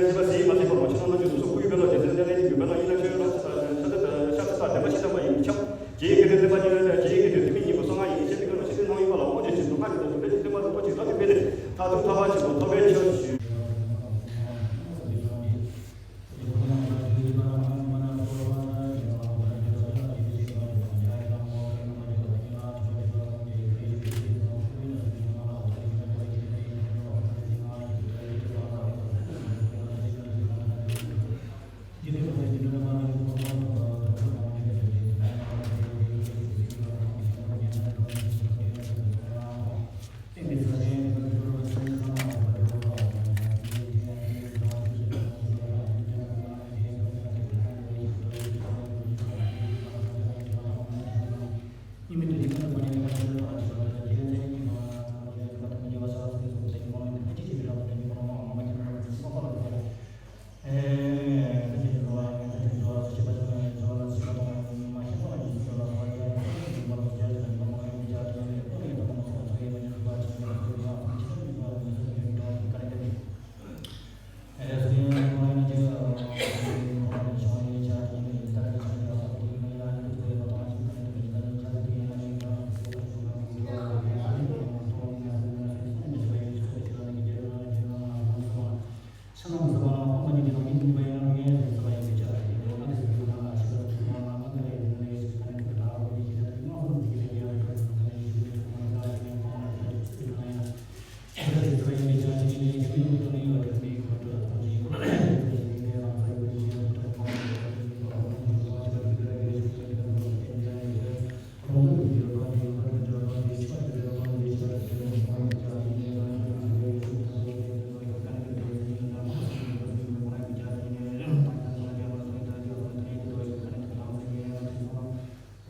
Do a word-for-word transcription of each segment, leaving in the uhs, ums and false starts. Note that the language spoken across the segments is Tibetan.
ལས་སྲིད་པ་ཟིན་མ་ཟིན་པ་མ་ཆུ་ནང་ལ་ཆུ་དུ་སོ་ཁུ་ཡི་བེ་ལོ་རྗེ་བཙུན་ལས་ལས་ཀྱི་རྒྱུད་པ་ལ་ཡིན་ན་ཆོས་ལ་ཤ་ཚ་བདེན་པ་ཤི་དམ་པ་ཡིན་ཁྱབ། རྗེ་ཡི་གེ་དེ་བསྟན་པ་ཉིད་ལ་རྗེ་ཡི་གེ་དེ་དུས་མིན་ཉིད་པ་སོ་ལྔ་ཡིན་ཤེས་ཏེ་ཀུན་ལ་ཤི་དེ་སྣང་ཡིན་པ་ལ་འོ་ཇེ་ཆེན་དུ་སྔར་གྱི་དུས་འདྲ་ཞིག་བསྟན་པ་རིན་པོ་ཆེ་རབ་ཏུ་སྤེལ་ཏེ་མཐར་ཐུག་ཐར་པ་ཆེན་པོ་ཐོབ་པའི་ཕྱིར་ཞུ།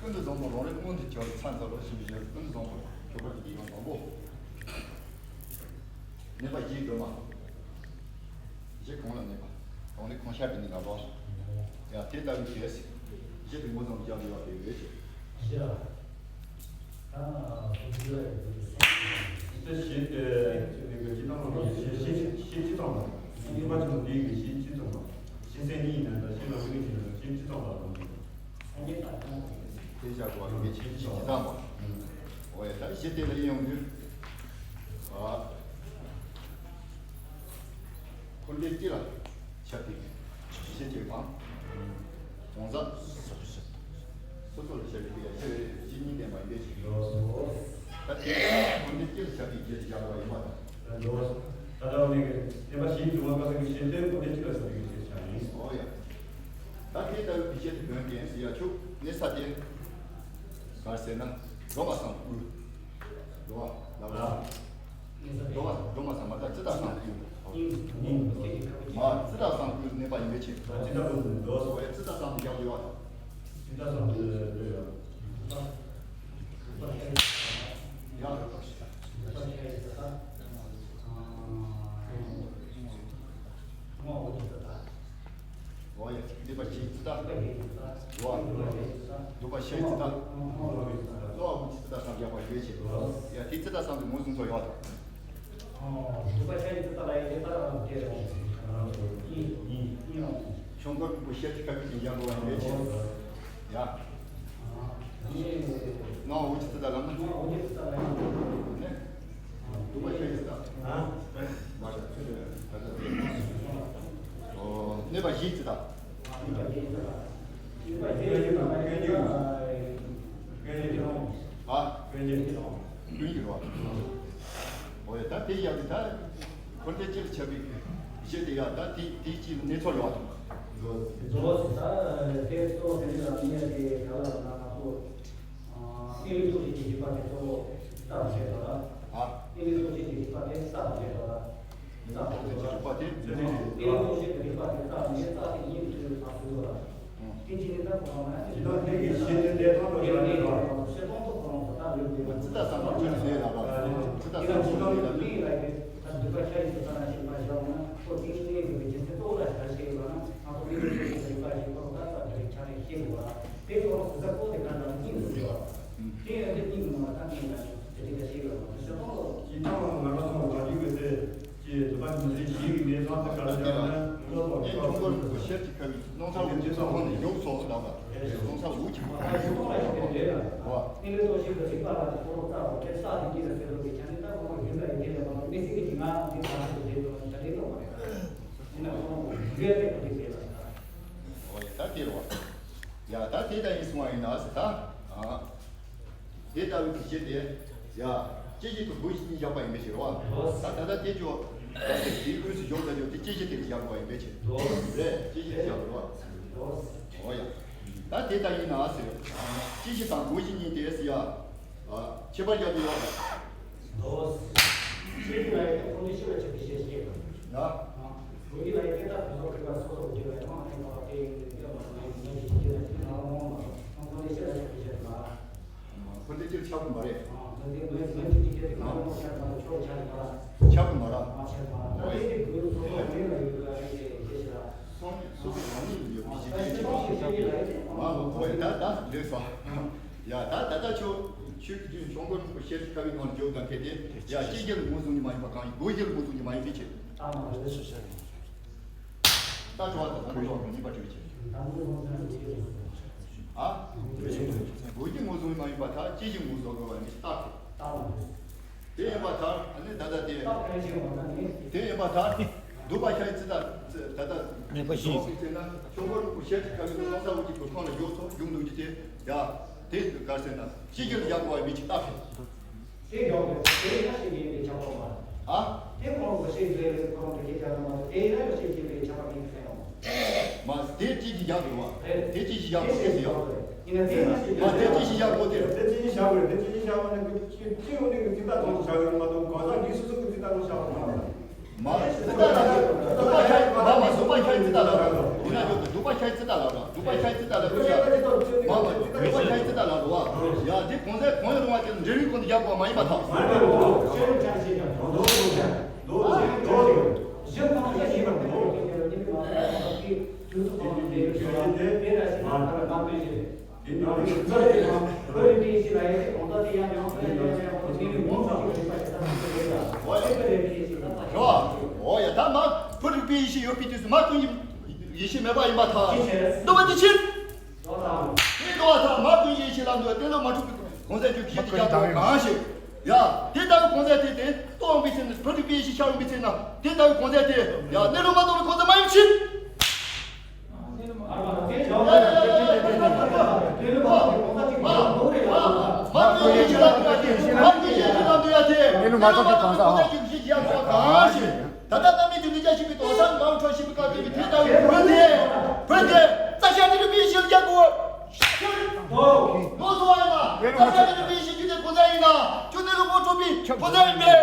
ཀུན་ཏུ་བཟང་པོ་རང་རིག་མངོན་དུ་གྱུར་པའི་མཚན་རྩ་བ་ཞིག་ཡོད། ཀུན་ཏུ་བཟང་པོ་ཁྱད་པར་གྱི་ཡང་དང་པོ། གནས་པ་བཞིའི་སྒྲོན་མ། གཞི་གང་ལ་གནས་པ། གང་ནས་གང་ཤར་པའི་གནས་ལ་བབ། ཡང་དེ་ལྟ་བུའི་གེ་སར་གཞི་དེ་མངོན་སུམ་སྦྱར་བའི་བ་དེ་ཡོད་ཅེས། གཞི་དེ་གཞི་དེ་གཞི་གཅིག་ཙམ་པ། གཞི་མ་ཆེན་པོ་འདི་གི་གཞི་གཅིག་ཙམ་པ། གཞི་སེམས་གཉིས་ཡིན་ན་ད་གཞི་ལ་དངོས་གཞི་ལ་གཞི་གཅིག་ཙམ་པ་རེད། དེ་བཞག་པ་ལ་ངས་ཆེས་ཇི་ཙམ་པ། འོ་ཡ། ད་གཞི་དེ་ལ་ཡིན་ཡོང་དུས། ཨ། འཁོར་འདས་སྤྱི་ལ་ཁྱབ་པའི་གཞི་དེ་གང་། གང་ཟག་སོ་སོ་ལ་ཁྱབ་པའི་གཞི་རེད། གཞི་གཉིས་ལྡན་པ་ཡིན་པའི་ཕྱིར། ད་དེ་འཁོར་འདས་སྤྱི་ལ་ཁྱབ་པའི་གཞི་བཞག་པ་ཡིན་པ་དང་། ད་ལྟ་བ་ནི་གནས་པ་བཞིའི་སྒྲོན་མ་ཀ་ས་གི་ཤེས་ལྡན་འཁོར་འདས་སྤྱི་ལ་ཁྱབ་པའི་གཞི་ཆགས་ཡིན། འོ་ཡ། ད་དེ་ལྟ་བུའི་གཞི་དེ་དོན་ཀུན་ཟེར་ཡ་ཆུ་གནས་ས་དེ། ག་རེ་ཟེར་ན། འགྲོ་བ་སངས་དབུལ། འགྲོ་བ་ལ་ལ། འགྲོ་བ་འགྲོ་མ་ཚང་མ་ད་ཙི་ད་སང་ཀུན། མ་ཙི་ད་སང་ཀུན་གནས་པ་ཡིན་པའི་ཕྱིར། ཙི་ད་ཀུན་འགྲོ་བ་ཙི་ད་སང་རྒྱག་ཡོད། ཙི་ད་སང་ཀུན་འགྲོ་ཡོད། ཡ། འོ་ཡ། འདི་པ་ཞིག་ཙི་ད། འོ། འདི་པ་ཤའི་ཙི་ད། ལོ་འུ་ཅི་ཙི་ད་སང་རྒྱག་པ་ཡོད་ཅེས། ཡ་དེ་ཙི་ད་སང་དུ་ངོས་བཟུང་ཚོ་ཡོད། འདི་པ་ཤའི་ཙི་ད་ལ་ཡི་ཙི་ད་རང་དུ་སྐྱེ་རུང་། ཡིན་ཡིན་ཡིན་རུང་། ཤོང་གོ་པུ་ཤའི་ཁ་བི་ཅིང་ཡང་གོ་བ་ཡོད་ཅེས། ཡ། ནོ་འུ་ཅི་ཙི་ད་ལ་ན། ནོ་འུ་ཅི་ཙི་ད་ལ་ན། ནེ། འདི་པ་ཤའི་ཙི་ད། ཨ། མ་ཤ་ཚུལ་ད་ད། འོ། གནས་པ་བཞི་ཙི་ད། ཨ། ཀུན་གྱི་རོ། འོ་ཡ་ད་དེ་ཡག་གི་ད། འཁོར་འདས་སྤྱིར་ཁྱབ་པའི་གཞི་དེ་ཡག་ད་དེ་དེ་ཅི་གནས་ཚོར་ཡོད་དམ། འདུག་ཟེར་ད་དེ་གཙོ་བོ་དེ་ནི་ལ་ནི་ཡ་དེ་ག་ལ་ན་ང་ཚོ། ཨ། ཨིན་ལིག་ཚོགས་ཆེན་གྱི་རིག་པ་དེ་གཙོ་བོ་རྩ་བ་བྱས་པ་ལ། ཨ། ཨིན་ལིག་ཚོགས་ཆེན་གྱི་རིག་པ་དེ་རྩ་བ་བྱས་པ་ལ། རྩ་བ་བྱས་པ་ལ། ཨིན་ལིག་ཚོགས་ཆེན་གྱི་རིག་པ་དེ་རྩ་བ་ནས་རྩ་དེ་ཉིད་དུ་ཕར་ཚུར་ལ། དེ་ཅི་ནས་ད་གོང་མ་ཡང་ཅི་ལ་དེ་གི་ཤེས་བྱ་དེ་མཐོང་དུ་བྱ་ནས་ལ། ཤེས་མཐོང་དུ་གོང་དུ་ད་ལུས་དེ། ཙི་ད་སང་ཕུ་ནི་ལས་ལ་ལ། ཙི་ད་སང་ཕུ་ནི་ལས་ལ། མི་ལ་ཡི་ད་འདུས་པ་ཤ་ཡི་ཙི་ད་ན་ཤེས་པ་བཞག་ན་ཁོ་དེ་ནས་ཡོད་པའི་རྒྱུ་མཚན་གཙོ་བོ་ལ་ཤ་ཤེས་ཡོད་ན་ང་ཚོ་མི་ལ་ཤེས་པའི་རིག་པ་ཞིག་ཁོ་ད་ཙ་དེ་རིག་ཆ་ནས་ཤེས་དགོས་ལ། དེ་ཁོ་རང་སུ་ས་ཀོ་དེ་ག་འདྲ་སྙིང་དུ་བརྗོད་པ། དེ་ཡང་དེ་སྙིང་དུ་མ་ད་སྙིང་ལ་དེ་དེ་ག་ཤེས་ཡོད་མ་ཤེས་སོང་ལོ། ཅི་ཐང་ལ་ང་རང་ཚོ་ལ་རྒྱུ་བའི་ཚེ་ཅི་འདུས་པ་མི་ཚེ་ཞིག་གི་གནས་ཚང་དེ་ག་ལ་ཡང་ན་ངོ་ལོག་ངས་ཁྱུང་པོར་ཤེར་གྱི་ཁ་བའི་སྣང་ཚ་འུ་ཅི་ས་ཁོང་ནས་ཡོང་སོང་ལབ་པ། སྣང་ཚ་འུ་ཅི་ཁོང་ནས་ཡོང་སོང་ལབ་པ། ཨིན་ལིག་ཚོགས་ཆེན་གྱི་རིག་པ་ལ་དེ་ཁོ་རོག་རྩ་བ་དེ་ས་དེ་གྱི་ལ་ཟེར་ལོ་གི་ཆ་ནས་ད་ཁོ་རོག་རྒྱུན་ལ་ཡི་གེ་ལ་མ་མི་སྲིད་ཀྱི་ང་དེ་ས་དེ་དེ་ལོ་ད་དེ་ལོ་མ་རེད། ཨིན་ན་ཁོ་རོག་རྒྱུན་ལ་དེ་དེ་ཟེར་ལ། ཨོ་ཡ་ད་དེ་རེད་བ། ཡ་ད་དེ་ད་ཡིན་སོང་བ་ཡིན་ན་ཟེར་ད། ཨ། དེ་ལྟ་བུའི་གི་གཞི་དེ། ཡ། སྐྱེ་གཞི་དང་འགོག་གཞི་གཉིས་བཞག་པ་ཡིན་པའི་ཕྱིར་རོ། ད་ད་ལྟ་དེ་ཅོ། ད་དེ་དེའི་དབུས་སུ་བཞག་ད་ཅོ་དེ་སྐྱེ་གཞི་དེ་ལ་བཞག་པ་ཡིན་པའི་ཕྱིར། རེད་སྐྱེ་གཞི་བཞག་རོ། འོ་ཡ། ད་དེ་ལྟ་ཡིན་ན་ཟེར། སྐྱེ་གཞི་དང་འགོག་གཞི་གཉིས་དེ་ཟེར་ཡ། ཁྱད་པར་བཞག་དུ་ཡོད་པ། སྐྱེ་གཞི་ལ་ཡང་ཁོང་ཚོས་ཤེས་པར་བྱེད་པའི་ཤེས་བྱེད་པ། ཡ། འགོག་གཞི་ལ་ཡང་དེ་ལྟར་དུ་སོགས་རིག་པ་སོ་སོར་འགྱུར་བའི་དབང་ལ་བརྟེན་པ་སྟེ་ཡིན་ཏེ་དེ་ལ་མ་ཡིན་ཞེས་བྱེད་ན་དེ་ནང་ལ་མ་ཁོང་ཚོས་ཤེས་པར་བྱེད་པའི་ཤེས་བྱེད་པ། ཁོ་འདི་ཅིར་ཆགས་པ་མ་རེད། ཁྱབ་པ་མ་ར། སོང་སོ་སོ་རང་ཉིད་ཡོད་པའི་གཞི་ཁྱད་ཆོས་ཤིག་ཆགས་པ་མ་ལོ་བོ་ཡ་ད་ད་ལོས་སོ། ཡ་ད་ད་ད་ཆོས་ཆོས་ཀྱི་རྒྱུན་ཆོས་མགོན་རིན་པོ་ཆེ་ཁ་བའི་ནང་འཇོག་དང་འཕེལ་ཏེ་ཡ་ཅི་རྒྱལ་ངོས་བཟུང་ནི་མ་ཡིན་པ་གང་ཡིན་སྒོ་རྒྱལ་ངོས་བཟུང་ནི་མ་ཡིན་པའི་ཕྱིར། ད་དྲི་བ་དང་ལམ་འགྲོ་བ་གཉིས་པ་དྲི་བ་ཆེ། ཨ། སྒོ་རྒྱལ་ངོས་བཟུང་མ་ཡིན་པ་ད་ཅི་ཞིག་ངོས་བཟུང་དགོས་པ་ནི་རྟགས་ཏེ། དེ་ཡིན་པ་ད་ཨ་ནི་ད་ལྟ་དེ། དེ་ཡིན་པ་ད། འདུས་པ་ཤ་ཡི་ཙི་ད་ད་ལྟ། ངེས་པ་བཞི། ཟོག་གི་ཚེ་ན་ཆོས་འཁོར་རིན་པོ་ཆེ་གི་ཁ་ལུ་ལོ་ས་འུ་ཅི་གི་ཁོང་ལ་ཡོད་ཚོ་ཡོང་འདུག་ཅི་དེ་ཡ། དེ་ག་ཟེར་ན་ཅི་ཞིག་ལ་ཡག་པ་མི་ཅི་རྟགས་ཏེ། དེ་ཡོང་བའི་དེ་ཡིན་ན་ཞིག་ཡིན་པའི་ཆགས་པ་མ། ཨ། དེ་ཁོང་གི་ཞིག་རེད་རེད་ཁོང་གི་ཁྱེད་ཅག་མ་དེ་ཡིན་ན་ཞིག་ཡིན་པའི་ཆགས་པ་མིན་ཟེར་ཡོང་། མ་དེ་ཅི་ཞིག་ཡག་རེད་བ། དེ་ཅི་ཞིག་ཡག་པོ་ཟེར་ཡོང་། ཡིན་ན་དེ་ཡིན་ན་ཞིག་མ་དེ་ཅི་ཞིག་ཡག་པོ་དེ། དེ་ཅི་ཞིག་བྱ་དགོས་རེད་དེ་ཅི་ཞིག་བྱ་དགོས་ན་ཅི་ཅི་ཡོང་ནས་ཀྱི་ཙི་ད་གཏོང་བྱ་དགོས་རེད་མ་གཏོགས་གོ་ས་གི་སུ་སུ་གི་ཙི་ད་གཏོང་བྱ་དགོས་མ་རེད། མ་ཙི་ད་ལ་འདུག་པ་ཤ་ཡི་མ་མ་འདུག་པ་ཤ་ཡི་ཙི་ད་ལ་འདུག་ཡིན་ན་འདུག་འདུག་པ་ཤ་ཡི་ཙི་ད་ལ་འདུག་འདུག་པ་ཤ་ཡི་ཙི་ད་ལ་འདུག་ཡ། མ་མ་འདུག་པ་ཤ་ཡི་ཙི་ད་ལ་འདུག་བ། ཡ་དེ་གོང་ཚད་གོང་ཡི་རུང་བ་དེ་འབྲེལ་བའི་གོང་དུ་ཡག་པོ་མ་ཡིན་པ་ཐག་འོ་ཡ་ད་མ་བུ་རིག་པའི་ཡེ་ཤེས་ཡོད་པའི་དུས་སུ་མ་ཀུན་གྱི་ཡེ་ཤེས་མེད་པ་ཡིན་པ་ཐག་འདུག་པ་དེ་ཕྱིར། དེ་འདུག་བ་ཐག་མ་ཀུན་གྱི་ཡེ་ཤེས་ལ་འདུག་བ་དེ་ལ་མ་འཁྲུལ་གྱི་གོང་ཚད་ཀྱི་གཞི་དེ་རྒྱག་དགོས་གང་ཞིག་ཡ། དེ་ལྟ་བུའི་གོང་ཚད་དེ་དེ་རྟོགས་པའི་ཚེ་ན་བུ་རིག་པའི་ཡེ་ཤེས་ཤར་ཡོང་པའི་ཚེ་ན་དེ་ལྟ་བུའི་གོང་ཚད་དེ་ཡ་གནས་ལུགས་མ་རྟོགས་པའི་གོང་ཚད་མ་ཡིན་ཕྱིར། ད་ལྟ་རྣམ་སྨིན་དུ་ལུས་རྒྱ་ཞིག་པའི་དོ་སྣང་མང་འཕྲོ་ཞིག་པའི་སྐབས་དེ་བའི་དེ་ལྟ་བུའི་བོད་དེ་བོད་དེ་རྩ་ཤ་དེ་རུ་པའི་ཞིག་རྒྱག་དགོས། ལོ་སོ་ཡིན་ན། ད་ཆ་གི་རིག་པའི་ཡེ་ཤེས་རྒྱུད་སྡེ་གང་ཟག་ཡིན་ན། རྒྱུ་གནས་ལུགས་དངོས་གྲུབ་པའི་གང་ཟག་ཡིན་པས།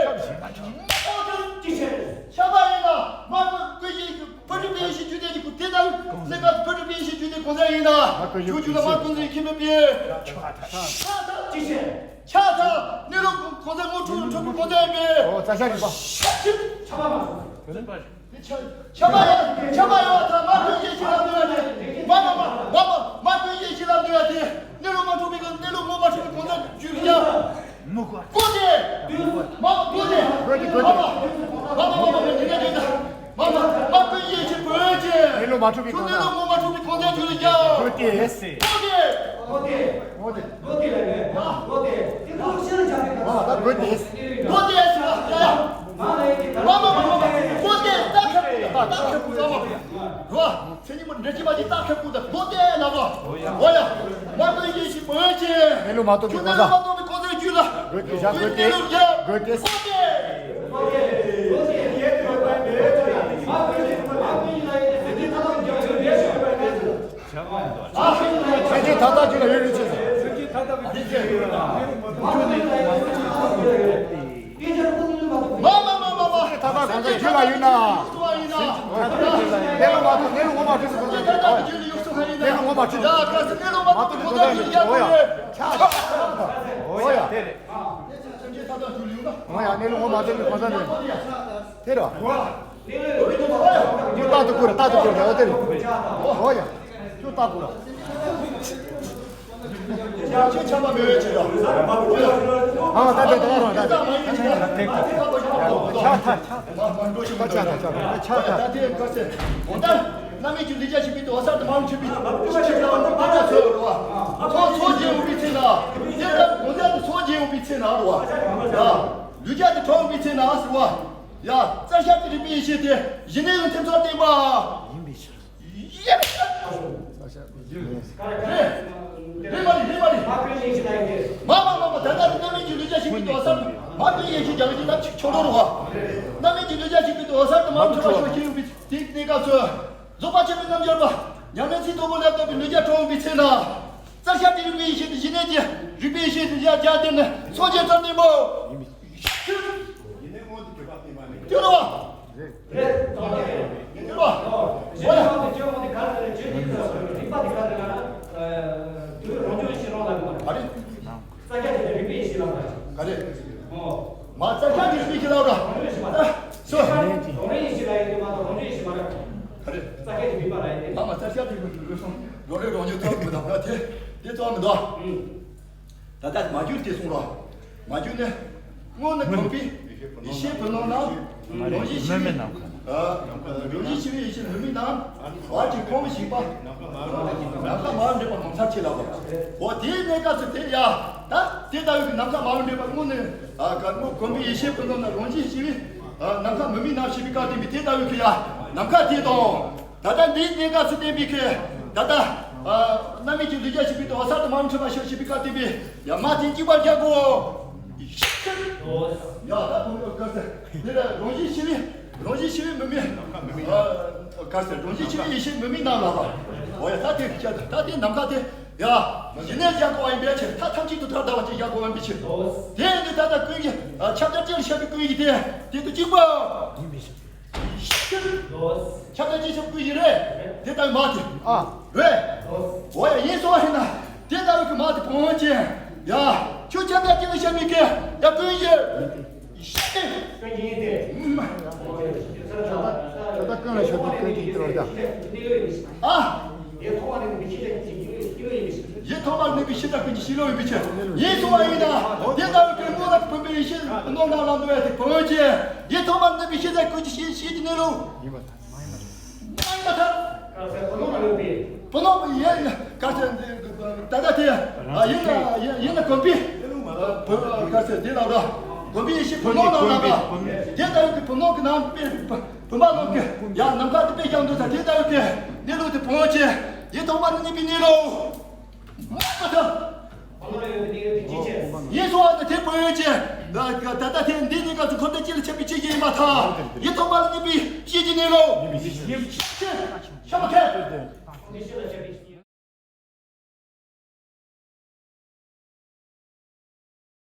ཁྱབ་པ་ཡིན་ན། མ་ཀུན་ཀུན་གཞི་བོད་རིག་པའི་ཡེ་ཤེས་རྒྱུད་སྡེ་གི་གོ་དེ་ལྟ་བུའི་གནས་སྐབས་བོད་རིག་པའི་ཡེ་ཤེས་རྒྱུད་སྡེ་གང་ཟག་ཡིན་ན། རྒྱུ་རྒྱུད་ལ་མ་ཀུན་ཀུན་གཞི་མཁྱེན་པའི། ཆགས་སྡང་གཅིག་བྱས། ཆགས་སྡང་གནས་ལུགས་གང་ཟག་དངོས་གྲུབ་གྲུབ་པའི་གང་ཟག་ཡིན་པས། ཨོ། རྩ་ཤ་རིག་པ། ཆགས་ཆགས་པ་མ་སོང་། ཁྱབ་པ་ཡང་ཁྱབ་པ་ཡང་ཐ་མ་ཀུན་ཡེ་ཤེས་ལ་འདུ་བ་དེ། མ་མ་མ་མ་མ་མ་ཀུན་ཡེ་ཤེས་ལ་འདུ་བ་དེ། གནས་ལུགས་དངོས་གྲུབ་པའི་གནས་ལུགས་དངོས་མ་གྲུབ་པའི་གང་ཟག་རྒྱུད་ཡ། མུ་ག་གོ་དེ། མ་མ་གོ་དེ། གོ་དེ་གོ་དེ། མ་མ་མ་མ་མ་མ་ཉེ་ག་ཉེ་ག་མ་མ་མ་ཀུན་ཡེ་ཤེས་བོད་ཀྱི། གནས་ལུགས་མ་གྲུབ་པའི་གང་ཟག་གནས་ལུགས་དངོས་མ་གྲུབ་པའི་གང་ཟག་རྒྱུད་ཡ། གོ་དེ། གོ་དེ། གོ་དེ། གོ་དེ། ཨ། ད་གོ་དེ། གོ་དེ་ཟེར་བ། ཡ་ཡ། མ་མ་མ་མ་མ། གོ་དེ་ད་ཁ་ད་ཁ་ད་མ། རོ། མཚན་ཉིད་མ་འདྲེ་ཅི་མ་ཅི་ད་ཁ་ཀུ་ད་གོ་དེ་ན་རོ། ཨོ་ཡ། མ་གོ་ཡེ་ཤེས་བོད་ཀྱི། གནས་ལུགས་མ་རྟོགས་པའི་གོ་ས། གནས་ལུགས་མ་རྟོགས་པའི་གོ་ས་རྒྱུད་ལ། གོ་དེ་བཞག་གོ་དེ། གོ་དེ། གོ་དེ། མཚན་ཉིད་མཐའ་དག་རྒྱུད་ལ་ཡོད་རེད་ཅེས། མཚན་ཉིད་མཐའ་དག་རྒྱུད་ལ་ཡོད་རེད་ཅེས། མ་མ་མ་མ་མ། མཚན་ཉིད་མཐའ་དག་གང་ཟག་རྒྱུད་ལ་ཡོད་ན། མཚན་ཉིད་མཐའ་དག་རྒྱུད་ལ་ཡོད་ན། གནས་ལུགས་མ་གནས་ལུགས་ངོ་མ་ཁྲིད་སུ་གོ་ས། གནས་ལུགས་ངོ་མ་ཁྲིད་སུ། ཡ་ག་ས་གནས་ལུགས་མ་གཏོགས་གོ་ས་རྒྱུད་ལ་ཡོད་ཡ། ཨོ་ཡ། དེ་རེད། མཚན་ཉིད་མཐའ་དག་རྒྱུད་ལ་ཡོད་ན། ཨོ་ཡ། གནས་ལུགས་ངོ་མ་ཁྲིད་སུ་གོ་ས་རེད། དེ་རེད། རྟག་ཏུ་བཀུར། རྟག་ཏུ་བཀུར། འོ་དེ་རེད། ཨོ་ཡ། ཁྱོད་རྟག་བཀུར། ཁྱོད་ཆམ་པ་མེད་པའི་ཆེད་དུ། ཨ་ད་ད་ད་རོ་ད་ད། ཆགས་ཐག་ཆགས་ཐག་ཆགས་ཐག་ཆགས་ཐག་ཆགས་ཐག་ཆགས་ཐག་ཆགས་ཐག་ཆགས་ཐག་ད་དེ་ག་ཚེ། འོ་ད་རྣམ་སྨིན་གྱི་ལུས་རྒྱ་ཆེན་པོའི་དོ་ས་དུ་མ་འཁྲུལ་པའི་ཆོས་ཆེན་པོ་ད་ད་ཚོད་རོ། ཚོགས་ཚོགས་རྒྱན་འོང་པའི་ཚེ་ན། དེ་ལྟར་གང་ཟག་དེ་ཚོགས་རྒྱན་འོང་པའི་ཚེ་ན་རོ། ཡ། ལུས་རྒྱ་དེ་གྲོལ་འོང་པའི་ཚེ་ན་ཟེར་བ། ཡ། རྩ་ཤེས་ཀྱི་རིག་པའི་ཡེ་ཤེས་དེ་གཞི་གནས་ལུགས་ཐེབས་རྩ་བརྟན་པ། ཡིན་པའི་ཕྱིར། ཡིན་པའི་ཕྱིར། རེད། རེད་མ་རེད། རེད་མ་རེད། མ་མ་མ་མ། ད་ལྟ་རྣམ་སྨིན་གྱི་ལུས་རྒྱ་ཆེན་པོའི་དོ་ས་མ་ཀུན་ཡེ་ཤེས་རྒྱ་ཆེན་ན་ཆོག་འགྲོ་རུ་བ། རྣམ་སྨིན་གྱི་ལུས་རྒྱ་ཆེན་པོའི་དོ་ས་དུ་མ་འཁྲུལ་པ་ཤོག་ཤེས་ཡོང་པའི་དེ་གནས་སྐབས་སུ། རྫོགས་པ་ཆེན་པོའི་རྣལ་འབྱོར་པ། ཉམས་ལེན་ཚིག་དོན་པོ་ལ་བརྟགས་པའི་ལུས་རྒྱ་གྲོལ་འོང་པའི་ཚེ་ན། རྩ་ཤེས་ཀྱི་རིག་པའི་ཡེ་ཤེས་དེ་གཞི་གནས་ཀྱི་རིག་པའི་ཡེ་ཤེས་དེ་རྒྱ་རྒྱ་དེ་ནི་སངས་རྒྱས་ཐར་ནི་མོ། ཡིན་པའི་ཕྱིར། ཡིན་ནའི་དངོས་དེ་གྱུར་པ་སྟེ་མ་ནི། དེ་རུ་བ། རེད། དེ་རུ་བ། གཞི་ནས་དབང་དུ་བཅོས་དབང་དུ་ག་རེ་རེད། བཅོས་དེ་ཚོ་རིག་པ་དེ་ག་རེ་ལ། དུས་རང་བྱུང་ཡེ་ཤེས་རང་ལ་གོ་བ་རེད། རྩ་རྒྱ་དེ་རིག་པའི་ཡེ་ཤེས་ལ་གོ་བ་རེད། ག་རེ། ཨོ། མ་རྩ་རྒྱ་དེ་རིག་པའི་ཡེ་ཤེས་ལ་གོ་བ། རང་བྱུང་ཡེ་ཤེས་མ་རེད། སོ། རང་རིག་ཡེ་ཤེས་ལ་ཡོད་དེ་མ་གཏོགས་རང་བྱུང་ཡེ་ཤེས་མ་རེད། ག་རེ། རྩ་རྒྱ་དེ་རིག་པ་ལ་ཡོད་དེ། མ་མ་རྩ་རྒྱ་དེ་རིག་པ་རང་རིག་རང་བྱུང་ཐོག་མི་དང་ག་དེ་དེ་ཚོ་མི་འདུག་ད་ལྟ་མ་གྱུར་དེ་གསུང་རོགས། མ་གྱུར་ནི། སྔོན་ནི་གོམས་པའི་ཡེ་ཤེས་བུམ་སྣོད་ནང་། རང་བཞིན་ཤེས་པའི། ཨ། རང་བཞིན་ཤེས་པའི་ཡེ་ཤེས་མུ་མེད་ནང་། བར་གྱི་ཁོང་བུ་ཞིག་པ། ནམ་མཁའ་མ་ལུས་འདྲེས་པ་ངོ་མཚར་ཆེ་ལ་བ། འོ་དེའི་གནས་སྐབས་སུ་དེ་ཡ། ད་དེ་ལྟ་བུའི་ནམ་མཁའ་མ་ལུས་འདྲེས་པ་སྔོན་ནི། ཨ། ག་སྔོན་གོམས་པའི་ཡེ་ཤེས་བུམ་སྣོད་ནང་རང་བཞིན་ཤེས་པའི། ཨ། ནམ་མཁའ་མུ་མེད་ནང་ཞེས་པའི་སྐབས་དེ་མི་དེ་ལྟ་བུའི་གི་ཡ། ནམ་མཁའ་དེ་དང་། ད་ལྟ་འདིའི་གནས་སྐབས་སུ་བསྟན་པའི་ཁེ། ད་ལྟ། ཨ། རྣམ་སྨིན་གྱི་ལུས་རྒྱ་ཆེན་པོའི་དོ་ས་དུ་མ་འཁྲུལ་པ་ཤོག་ཤེས་པའི་བཀའ་བསྟན་པས་ཡ་མ་དེ་གཅིག་པར་རྒྱག་གོ། ཡ་ད་གོང་གི་བཀའ་ཟེར། དེ་ལ་རང་བཞིན་ཤེས་པའི། རང་བཞིན་ཤེས་པའི་མུ་མེད། ཨ། བཀའ་ཟེར། རང་བཞིན་ཤེས་པའི་ཡེ་ཤེས་མུ་མེད་རྣམས་ལ་བ། འོ་ཡ་ད་དེ་ཤ་ད་དེ་ནམ་མཁའ་དེ། ཡ། གཞི་ནས་རྒྱག་གོ་བ་ཡིན་པའི་ཕྱིར། མཐའ་ཐམས་ཅད་དུ་ཐར་ལྟ་བ་ཅིག་རྒྱག་གོ་བ་ཡིན་པའི་ཕྱིར། དེ་ནི་ད་ལྟ་ཀུན་གྱི། ཨ། ཁྱབ་བྱ་ཅེས་བཤད་པའི་ཀུན་གྱི་དེ་དེ་དུ་གཅིག་པ། ཡིན་པའི་ཕྱིར། ཁྱབ་བྱ་ཅེས་བཤད་པའི་ཀུན་གྱི་རེད། དེ་ལྟ་བུའི་མ་དེ། ཨ། རེད། འོ་ཡ་ཡིན་སོང་བ་ཡིན་ན། དེ་ལྟ་བུའི་གི་མ་དེ་བོང་ཅན། ཡ། ཁྱོད་ཁྱབ་བྱ་ཅེས་བཤད་པའི་ཀུན། ཡ་ཀུན་གྱི། ཤེས། ཀུན་གྱི་ཡིན་ཏེ། ད་ལྟ་ཀུན་ལ་ཤོད་པའི་ཀུན་གྱི་ཡིན་ཏེ་རེད་ད། ཨ། ཡིད་ཐོག་མ་ནས་ནི་ཤེས་བྱ་ཀུན་གྱི་ཤེས་བྱ་ཡིན་པའི་ཕྱིར། ཡིད་ཐོག་མ་ནས་ནི་ཤེས་བྱ་ཀུན་གྱི་ཤེས་བྱ་ཡིན་པའི་ཕྱིར། ཡིན་སོང་བ་ཡིན་ན། དེ་ལྟ་བུའི་ཀུན་སྔོན་ལ་བུམ་པའི་ཡེ་ཤེས་སྣོད་ནང་ལ་འདུ་བ་དེ་བོང་ཅན། ཡིད་ཐོག་མ་ནས་ནི་ཤེས་བྱ་ཀུན་གྱི་ཤེས་བྱ་ཀུན་གྱི་ཤེས་བྱ་ཡིན་པའི་ཕྱིར། མ་ཡིན་པར་ཐལ། བུམ་སྣོད་ལ་ཡོད་པའི། བུམ་སྣོད་ཡིན། ག་ཚད་འདི་ད་ལྟ་དེ། ཨ། ཡིན་ན་ཡིན་ཡིན་ན་གོམས་པའི། བུམ། ག་ཚད་འདི་ལ་ར། གོམས་པའི་ཡེ་ཤེས་བུམ་སྣོད་ནང་ན་ད། དེ་ལྟ་བུའི་གི་བུམ་སྣོད་ཀྱི་ནང་དཔེ་བུམ་པ་ནང་གི་ཡང་ནམ་མཁའ་དེ་དཔེ་བཞག་འདུག་ས་དེ་ལྟ་བུའི་གི་གནས་ལུགས་དེ་བོང་ཅན། ཡིད་ཐོག་མ་ནས་གནས་པའི་གནས་ལུགས། མ་ཐལ། ཡིན་སོང་བ་ནི་དེ་བོང་ཅན། ད་ལྟ་དེ་འདི་གནས་སྐབས་སུ་འཁོར་འདས་གཅིག་ལ་ཁྱབ་པའི་ཆོས་ཅན་ཡིན་པར་ཐལ། ཡིད་ཐོག་མ་ལ་གནས་པའི་ཤེས་ཀྱི་གནས་ལུགས། ཤེས་ཀྱི་ཤ་མ་ཁད།